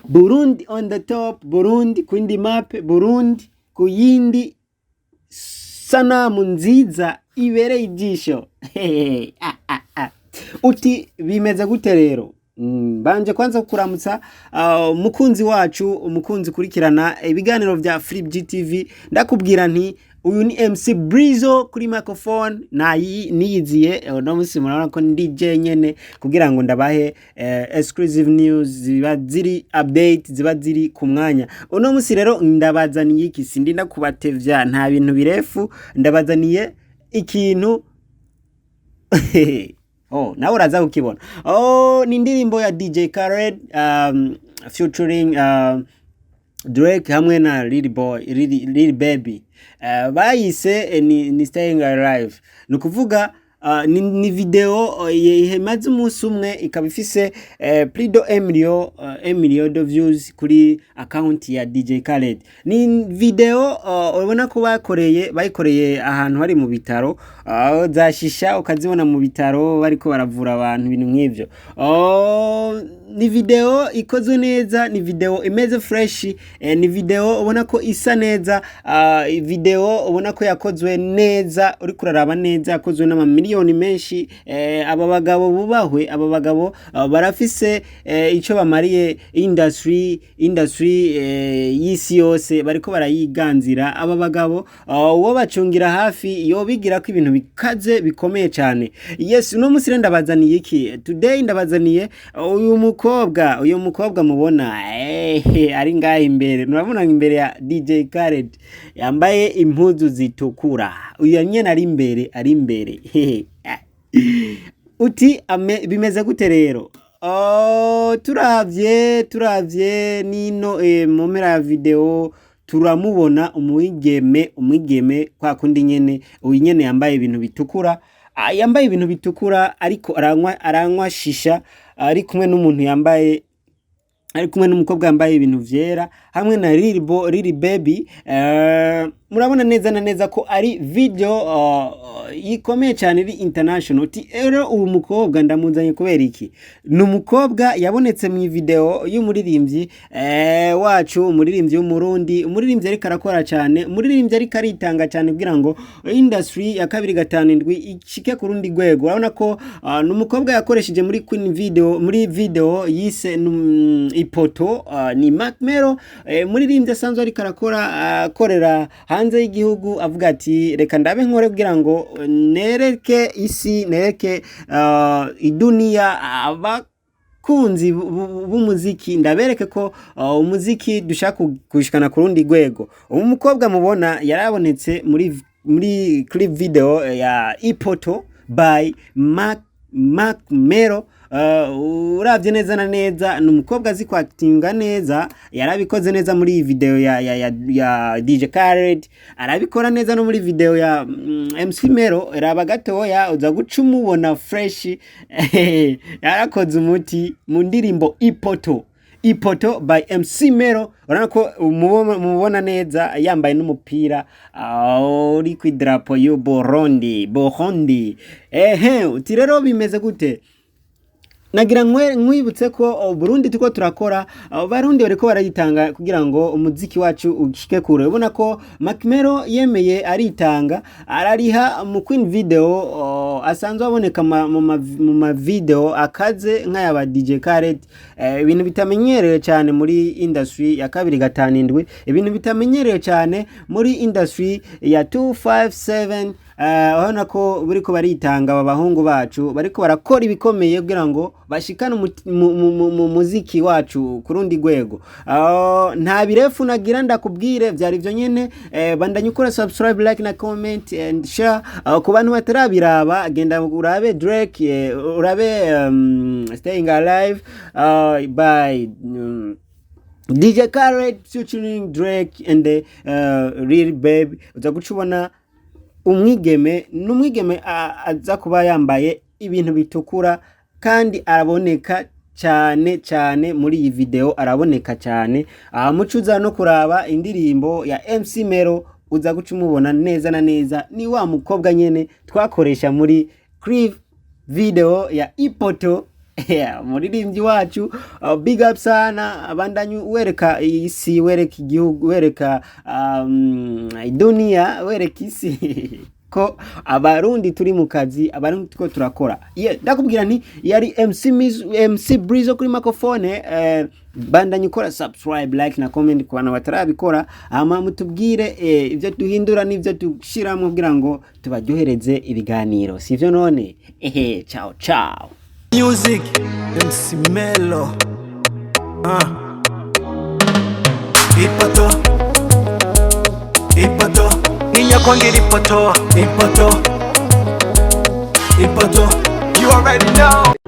Burundi on the top, Burundi ku map, Burundi ku yindi sanamu nziza ibereye ijisho. Ah, ah, ah. Uti bimeze gute rero? Banje kwanza kukuramutsa, umukunzi wacu, umukunzi ukurikirana ibiganiro vya Free GTV. Ndakubwira nti uyu ni MC Brizo kuri microphone, nayi niyiziye. Uno musi murabona ko ndi jenyene kugira ngo ndabahe exclusive news ziba ziri update, ziba ziri ku mwanya. Uno musi rero ndabazaniye iki? Sindinda kubatevya, nta bintu birefu, ndabazaniye ikintu. Oh, nawe uraza kukibona. Oh, ni indirimbo ya DJ Khaled featuring Drake hamwe na Lil Boy, Lil Baby. Bayise ni Staying Alive. Ni ukuvuga ni video imaze umunsi umwe, ikaba ifise plus de 1 million de views kuri account ya DJ Khaled. Ni video ubona ko bayikoreye ahantu hari mu bitaro, za shisha ukazibona mu bitaro bariko baravura abantu, ibintu nk'ivyo. Oh, ni video ikozwe neza, ni video imeze fresh, ni video ubona ko isa neza, video ubona ko yakozwe neza, uriko uraraba neza yakozwe n'amamiliyoni menshi. Aba bagabo bubahwe, aba bagabo barafise ico bamariye industry y'isi yose, bariko barayiganzira. Aba bagabo uwo bacungira hafi yobigira ko ibintu bikaze bikomeye cyane. Yes, uno musi rero ndabazaniye iki? Today ndabazaniye uyu mukobwa mubona ari ngaha imbere. Murabona imbere ya DJ Khaled yambaye impuzu zitukura, uyu nyene ari imbere. Uti bimeze gute rero? Oh, turavye nino mu mpera ya video turamubona umwigeme kwa kundi nyene, uyu nyene yambaye ibintu bitukura, yambaye ibintu bitukura ariko aranywa shisha, ari kumwe n'umuntu yambaye, ari kumwe n'umukobwa yambaye ibintu vyera hamwe na Lil Baby. Murabona neza na neza ko ari video ikomeye cyane, iri international. Uti rero uwo mukobwa ndamuzanye kubera iki? Ni umukobwa yabonetse mu video y'umuririmbyi wacu, umuririmbyi w'Umurundi, umuririmbyi ariko arakora cyane, umuririmbyi ariko aritanga cyane kugira ngo industry ya 257 ishike ku rundi rwego. Urabona ko ni umukobwa yakoresheje muri Queen Video, muri video yise Ipoto. Ni Mark Mero, muririmbyi asanzwe ariko arakora, akorera hanze y'igihugu, avuga ati reka ndabe nkore kugira ngo nereke isi, nereke iduniya, abakunzi b'umuziki, ndabereke ko umuziki dushaka gushikana ku rundi rwego. Uwo mukobwa mubona yarabonetse muri clip video ya Ipoto by Mark Mero. Uravye neza na neza ni umukobwa azi kwatinga neza, yarabikoze neza muri iyi video ya DJ Khaled, arabikora neza no muri video ya MC Mero. Raba gatoya uza guca umubona fresh, yarakoze umuti mu ndirimbo Ipoto by MC Mero. Urabona ko mubona neza yambaye n'umupira uri ku idarapo y'u Burundi. Ehe, uti rero bimeze gute? Nagira nkwibutse ko Burundi turiko turakora, Barundi bariko barayitanga kugira ngo umuziki wacu ushike kure. Ubona ko Macmero yemeye aritanga, arariha mu Queen Video, asanzwe aboneka mu ma video akaze nk'aya DJ Khaled, ibintu bitamenyerewe cyane muri industry ya 257, ibintu bitamenyerewe cyane muri industry ya 257. Urabona ko buriko baritanga, aba bahungu bacu bariko barakora ibikomeye kugira ngo bashikane mu muziki wacu ku rundi rwego. Nta birefu nagira ndakubwire, vyari vyo nyene. Bandanya ukora subscribe, like na comment and share. Ku bantu batarabiraba, genda urabe Drake, urabe Staying Alive by DJ Khaled featuring Drake and the Lil Baby. Uza guca ubona umwigeme, n'umwigeme aza kuba yambaye ibintu bitukura kandi araboneka cyane cyane muri iyi video, araboneka cyane. Aha muco uza no kuraba indirimbo ya MC Mero, uza guca umubona neza na neza, ni wa mukobwa nyene twakoresha muri clip video ya Ipoto. Yeah, umuririmbyi wacu, big up sana. Abandanye wereka isi, wereka igihugu, wereka dunia, wereka isi ko Abarundi turi mu kazi, Abarundi turiko turakora. Yeah, ndakubwira nti yari MC MC Brizo kuri microphone. Bandanye ukora subscribe, like na comment ku bantu batarabikora, hama mutubwire ibyo duhindura n'ibyo dushyiramo kugira ngo tubaryohereze ibiganiro, sivyo none? Ehe, ciao ciao. Music, MC Mello. Ipoto, ipoto, ninyakwangira ipoto, ipoto, ipoto. You already know.